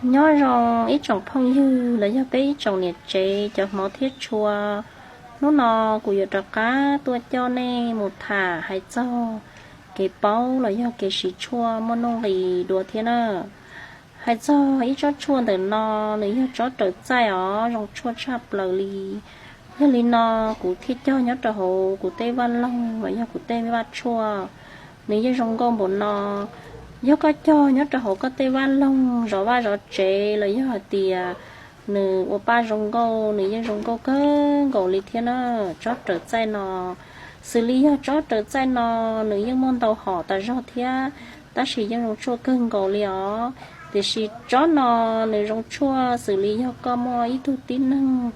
Nyob zoo ib tsoom phooj ywg los yog peb ib tsoom niam tsev cov hmov thiab tshua. Hnub no kuv yuav rov qab tuaj coj nej mus tham hais txog kev paub los yog kev siv tshuaj muaj nuj nqis dua thiab na. Hais txog ib tsob tshuaj ntawm no, nws yog tsob raws txaij os, zoo tshuaj tshaj plaws li. Yog li no, kuv thiaj cog nyob rau hauv kuv tej vaj loog los yog kuv tej vaj tshuaj, nws yeej zoo nkauj npaum no. Yog koj cog nyob rau hauv koj tej vaj loog, zov vaj zov tsev los yog hais tias nws ua paj zoo nkauj, nws yeej zoo nkauj kawg nkaus li thiab na. Tsob raws txaij no, xws li yog tsob raws txaij no, nws yeej muaj ntau hom tas zog thiab, tab sis yeej zoo tshuaj kawg nkaus li os. Tiam sis tsob no nws zoo tshuaj xws li yog koj muaj ib tug tib neeg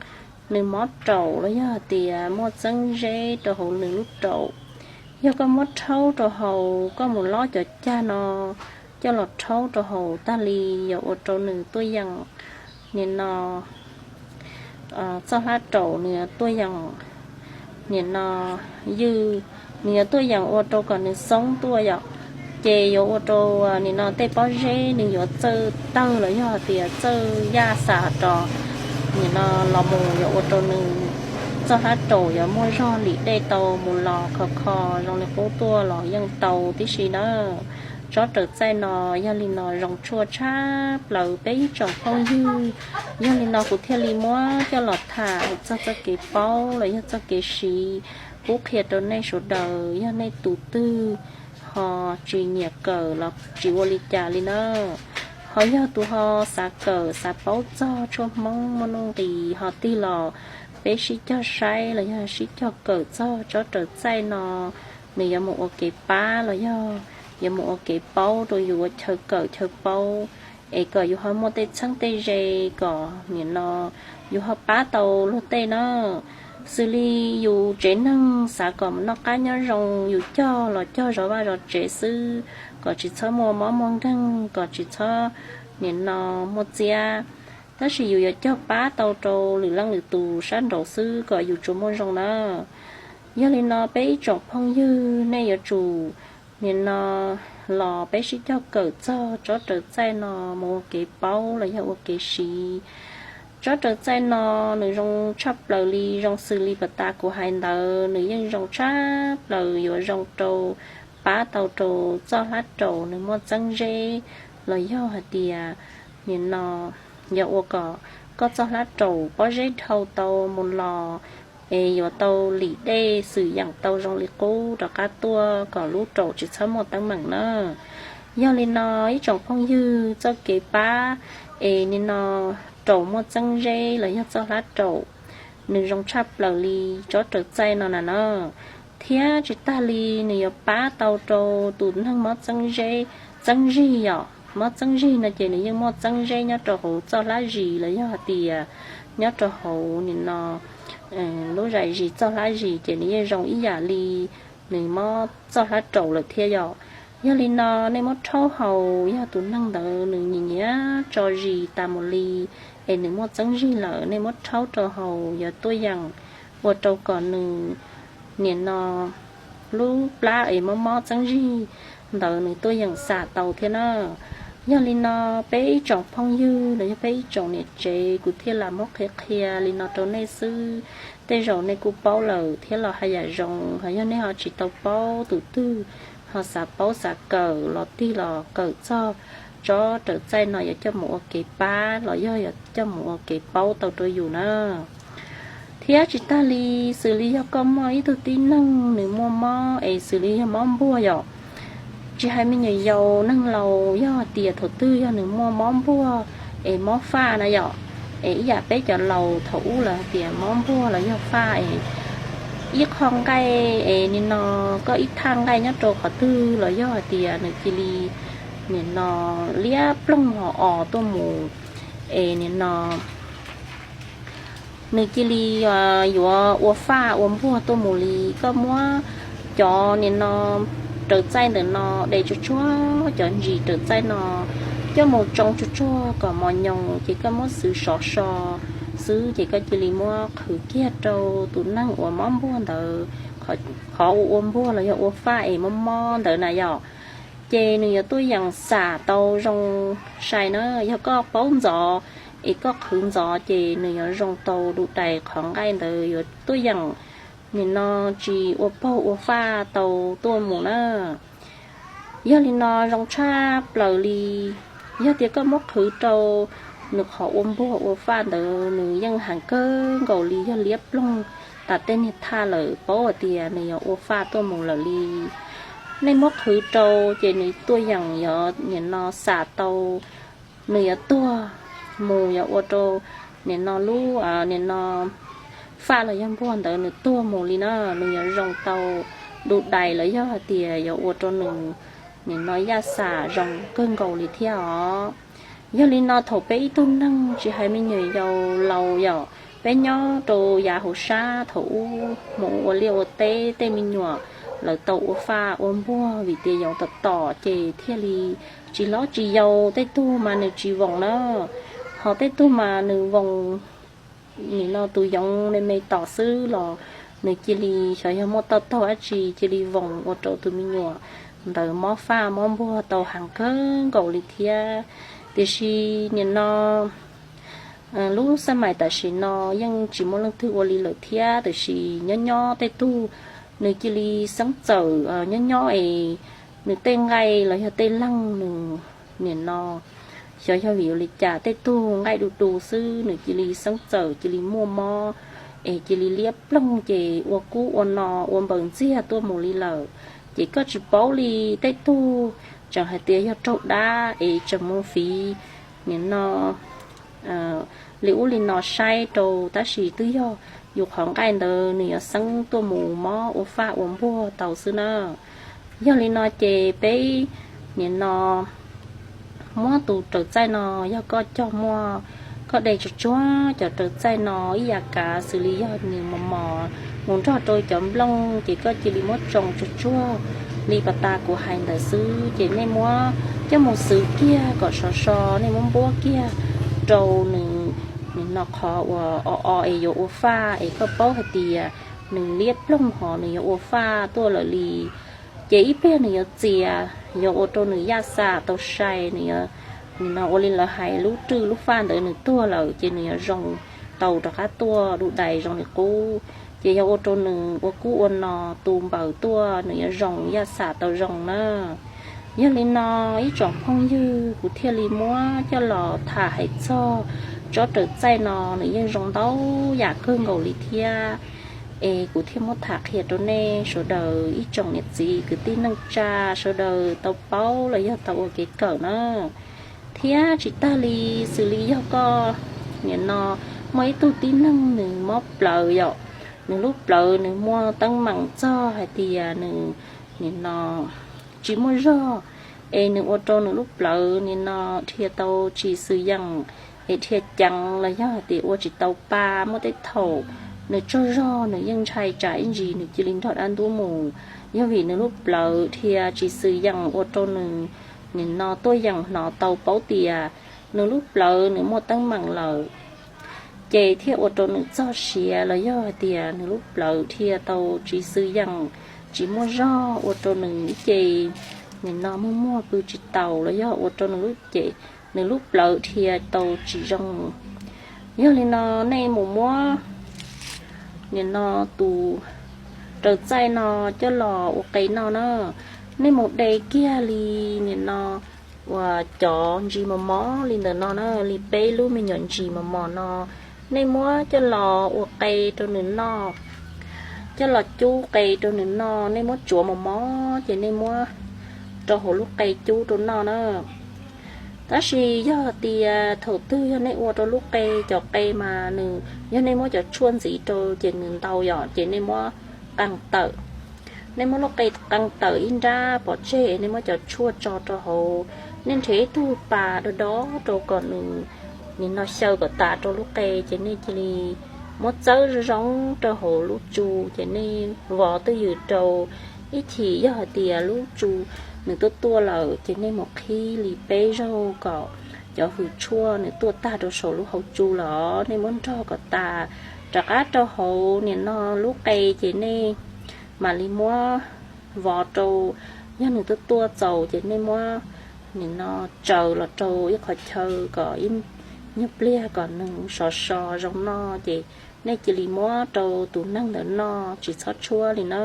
nws mob raum los yog hais tias muaj txeeb zeb rau hauv nws lub raum. Yog koj muab rhaub rau haus, koj mus lob cov cag no coj los rhaub rau haus tag li, yuav ua rau nws tuaj yeem, nim no, txoj hlab raum nws tuaj yeem, nim no, ywj, nws yuav tuaj yeem ua rau kom nws xoob tuaj yom. Ces yuav ua rau, nim no tej pob zeb nws yuav txawj tawg los yog hais tias txawj yaj xas rau, nim no los mus yuav ua rau nws txoj hlab raum yuav muaj zog lim dej tau mus los kho kho zoo li qub tuaj los yeej tau tib si na. Tsob raws txaij no yog li no zoo tshuaj tshaj plaws peb ib tsoom phooj ywg. Yog li no kuv thiaj li muab coj los tham txog txoj kev paub los yog txoj kev siv, pub qhia rau nej sawv daws, yog nej tus twg ho tsis nyiam kawm los tsis ua li cas li na. Ho yog tus ho xav kawm xav paub txog tshuaj Hmoob muaj nuj nqis ho tig los peb sib cog saib los yog sib cog kawm txog tsob raws txaij no, nws yuav mus ua kev pab los yog yuav mus ua kev paub rau yus ua chaw kawm chaw paub, es kom yus ho muaj tej txheeb tej ze, kom nim no yus ho pab tau luag tej na. Xws li yus tsev neeg xav kom noj qab nyob zoo, yus cog los cog zov vaj zov tsev xwb, kom tsis txhob muaj mob muaj nkeeg, kom tsis txhob nim no muaj txiab. Tab sis yus yuav cog pab tau rau lwm leej lwm tus sab nraud xwb kom yus tsuas muaj zoo na. Yog li no peb ib tsoom phooj ywg nej yuav tsum nim no los peb sib cog kawm txog tsob raws txaij no mus ua kev paub los yog ua kev siv. Tsob raws txaij no nws zoo tshaj plaws li, zoo xws li pas tas kuv hais ntawd, nws yeej zoo tshaj plaws, yuav zoo rau pab tau rau txoj hlab raum nws muaj txeeb zeb, los yog hais tias nim no yuav ua kom koj txoj hlab raum pob zeb dhau tau mus los, es yuav tau lim dej xwm yeem tau zoo li qub rov qab tuaj kom lub raum tsis txhob muaj teeb meem na. Yog li no ib tsoom phooj ywg, txoj kev pab es nim no raum muaj txeeb zeb los yog txoj hlab raum, nws zoo tshaj plaws li tsob raws txaij no na no. Thiab tsis tag li, nws yuav pab tau rau tus neeg mob txeeb zeb, txeeb zig yom, mob txeeb zig no ces nws yeej muaj txeeb zeb nyob rau hauv txoj hlab zis los yog hais tias nyob rau hauv nim no lub zais zis txoj hlab zis ces nws yeej zoo ib yam li nws mob txoj hlab raum lawm thiab yom. Yog li no nej muab rhaub haus, yog tus neeg ntawd nws nyiam nyiam tso zis tas mus li, es nws muaj txeeb zig lawm, nej muab rhaub rau haus yuav tuaj yeem ua rau kom nws nim no lub plab es mob mob txeeb zig ntawd nws tuaj yeem xam tau thiab na. Yog li no peb ib tsoom phooj ywg los yog peb ib tsoom niam tsev, kuv thiaj lam muab qhia qhia li no rau nej xwb. Tej zaum nej kuj paub lawm thiab los haj yam zoo, ho yog nej ho tsis tau paub, tus twg ho xav paub xav kawm los tig los kawm txog tsob raws txaij no yuav coj mus ua kev pab los yog yuav coj mus ua kev paub tau rau yus na. Thiab tsis tag li, xws li yog koj muaj ib tug tib neeg nws muaj mob es xws li yog mob npuag yom, tsis hais me nyuam yaus neeg laus, yog tias thaum twg yog nws muaj mob npuag es mob faj na yom, es ib yam peb cov laus thaum ub lawv hais tias mob npuag los yog faj es ib qho nqaij es nim no koj ib thaj nqaij nyob rau qhov twg los yog hais tias nws cia li nim no liab ploog ho os tuaj mus, es nim no nws cia li yuav ua faj ua npuag tuaj mus li. Koj muab cov nim no raws txaij ntawm no de tsuag tsuag, cov ntsis raws txaij no coj mus tsoo tsuag tsuag kom mos nyoos, ces koj muab xwv sov so xwb, ces koj cia li muab qhwv kiag rau tus neeg uas mob npuag ntawd, qhov ua ua npuag los yog ua faj es mob mob ntawd na yom. ces nws yuav tuaj yeem xam tau zoo sai na. Yog koj paub ntxov es koj qhwv ntxov ces nws yuav zoo tau du dais qhov nqaij ntawd yuav tuaj yeem nim no tsis ua paug ua faj tau tuaj mus na. Yog li no zoo tshaj plaws li, yog tias koj muab qhwv rau nws qhov ua npuag ua faj ntawd nws yeej heev kawg nkaus li, yog liab ploog tas tej niag thaj lawm paub hais tias nws yuav ua faj tuaj mus lawm li. Nej muab qhwv rau ces nws tuaj yeem yuav nim no xam tau nws yuav tuag mus yuav ua rau nim no lub nim no faj los yog npuag ntawd nws tuag mus li na, nws yuav zoo tau du dais los yog hais tias yuav ua rau nws nim no yaj xam zoo kawg nkaus li thiab os. Yog li no thaum peb ib tug neeg tsis hais me nyuam yaus laus yom, peb nyob rau yav hauv sab thaum ub mus ua liaj ua teb tej me nyuam lawv tau ua faj ua npuag vim tias yaus tom tom ces thiaj li tsis hlob tsis yau, tej tug mas nws tsis voos na, ho tej tug mas nws voos nim no tus yoov me me tom xwb los nws cia li xyov yog muaj toj taug dab tsi cia li voos ua rau tus me nyuam ntawd mob faj mob npuag tau heev kawg nkaus li thiab. Tiam sis nim no lub xab mais tam sim no yeej tsis muaj leej twg ua li lawm thiab, tiam sis nyob nyob tej tug nws cia li xeeb txawm nyob nyob es nws tej nqaij los yog tej leeg nws nim no xyov yog vim ua li cas tej tug nqaij du du xwb nws cia li xeeb txawm cia li muaj mob es cia li liab ploog ces ua kub ua no ua npaws ntxiag tuaj mus li lawm. Ces koj tsis paub li, tej tug tseem hais tias yog raug dab es tseem mus fiv nim no li ub li no saib rau, tab sis twb yog yus qhov nqaij ntawd nws yuav xeeb tuaj mus mob ua faj ua npuag tau xwb na. Yog li no ces peb nim no muab tus raws txaij no, yog koj cog muaj, koj de tsuag tsuag cov raws txaij no ib yam kav xws li yog nws mos mos mus nrog rau cov nplooj ces koj cia li muab tsoo tsuag tsuag li pas tas kuv hais ntawd xwb ces nej muab coj mus xwv kiag kom sov so, nej muab npuab kiag rau nws nim no qhov uas o o es yuav ua faj es koj paub hais tias nws liab ploog hos nws yuav ua faj tuaj lawm li. Ces ib pliag nws yuav txias, yuav ua rau nws yaj xam tau sai, nws nim no ua li lawv hais lub rwj lub faj ntawd nws tuag lawm ces nws yuav zoo tau rov qab tuaj du dais zoo li qub. Ces yog ua rau nws ua kub ua no tu npaws tuaj nws yuav zoo yaj xam tau zoo na. Yog li no ib tsoom phooj ywg, kuv thiaj li muab coj los tham hais txog tsob raws txaij no, nws yeej zoo ntau yam kawg nkaus li thiab. Es kuv thiaj muab tham qhia rau nej sawv daws ib tsoom niam txiv kwv tij neej tsa sawv daws tau paub los yog tau ua kev kawm na. Thiab tsis tag li, xws li yog koj nim no muaj ib tug tib neeg nws mob plawv yom, nws lub plawv nws muaj teeb meem txog hais tias nws nim no tsis muaj zog, es nws ua rau nws lub plawv nim no dhia tau tsis xws yeem, es dhia ceev los yog hais tias ua tsis tau pa, muaj tej thaum nws tsaug zog nws yeej ntshai tsam ib ntsis nws cia li nrog dab ntub mus. Yog vim nws lub plawv dhia tsis xws yeem ua rau nws nim no tuaj yeem hnov tau paub tias nws lub plawv nws muaj teeb meem lawm, ces thiaj ua rau nws txog siav los yog hais tias nws lub plawv dhia tau tsis xws yeem, tsis muaj zog ua rau nws ib ce nim no muaj muag pw tsis taus los yog ua rau nws lub ce, nws lub plawv dhia tau tsis zoo. Yog li no nej mus muab nim no tus raws txaij no coj los ua qe noj na. Nej mus de kiag li nim no uas cov ntsis mos mos li ntawm no na, li peb lub me nyuam ntsis mos mos no, nej muab coj los ua qe rau nws noj. Coj los cub qe rau nws noj, nej muab tsuav mos mos ces nej muab rau hauv lub qe cub rau noj na. Tab sis yog tias thaum twg yog nej ua rau lub qe, cov qe mas nws, yog nej muab cov tshuaj ntxiv rau ces nws ntau yom, ces nej muab qee tawm. Nej muab lub qe qee tawm ib nrab pov tseg, nej muab cov tshuaj tso rau hauv, nej nrhiav ib tug pas do do rau kom nws nim no xyaw kom tas rau lub qe, ces nej cia li muab txawb zoo zoo rau hauv lub tsu, ces nej vov twj ywm rau. Ib chim yog hais tias lub tsu nws tuaj tuaj lawm ces nej mus qhib li peb zaug kom cov hws tshuaj nws tuaj tag rau saum lub hauv tsu los nej muab nrog kom tas rov qab rau hauv nim no lub qe, ces nej mam li muab vov rau yog nws tuaj tuaj txaus ces nej muab nim no tsaws los rau ib qhov chaw kom ib nyuag pliag kom nws sov so zoo noj ces nej cia li muab rau tus neeg ntawd noj, tsis txhob tshuab li na.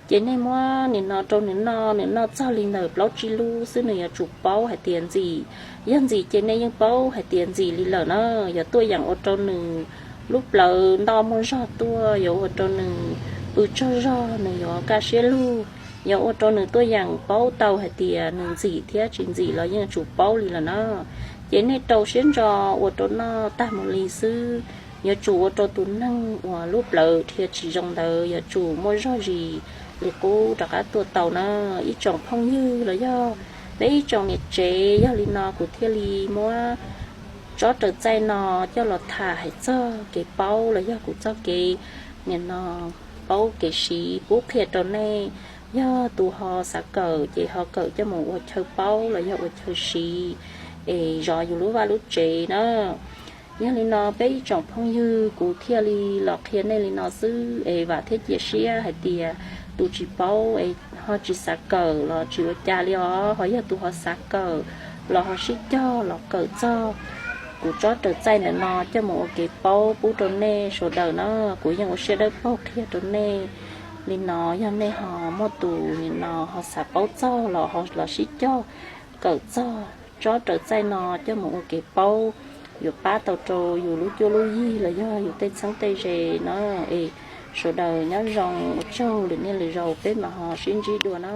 Ces nej muab nim no rau nws noj, nws noj txog li ntawm plaub tsib lub xwb nws yuav tsum paub hais tias ntxim. Yog ntxim ces nej yeej paub hais tias ntxim li lawm na. Yuav tuaj yeem ua rau nws lub plawv nto muaj zog tuaj, yuav ua rau nws pw tsaug zog, nws yuav kaj siab lug, yuav ua rau nws tuaj yeem paub tau hais tias nws ntxim thiab tsis ntxim los yeej tsum paub li lawm na. Ces nej rau siab ntso ua rau noj tag mus li xwb. Yuav tsum ua rau tus neeg uas lub plawv dhia tsis zoo ntawd yuav tsum muaj zog zis li qub rov qab tuaj tau na. Ib tsoom phooj ywg los yog peb ib tsoom niam tsev, yog li no kuv thiaj li muab tsob raws txaij no coj los tham hais txog kev paub los yog kuv txoj kev nim no paub kev siv pub qhia rau nej. Yog tus ho xav kawm ces ho kawm coj mus ua chaw paub los yog ua chaw siv es zov yus lub vaj lub tsev na. Yog li no peb ib tsoom phooj ywg kuv thiaj li los qhia nej li no xwb es vam thiab cia siab hais tias tus tsis paub es ho tsis xav kawm los tsis ua cas li os, ho yog tus ho xav kawm los ho sib cog los kawm txog kuv tsob raws txaij ntawm no coj mus ua kev paub pub rau nej sawv daws na. Kuv yeej ua siab dawb paug qhia rau nej li no, yog nej ho muaj tus nim no ho xav paub txog los ho los sib cog kawm txog tsob raws txaij no coj mus ua kev paub, yuav pab tau rau yus lub cuab lub yig los yog yus tej txheeb tej ze na. Es sawv daws nyob zoo, ua tsaug, lwm niaj lwm zaus peb mam ho sib ntsib dua na.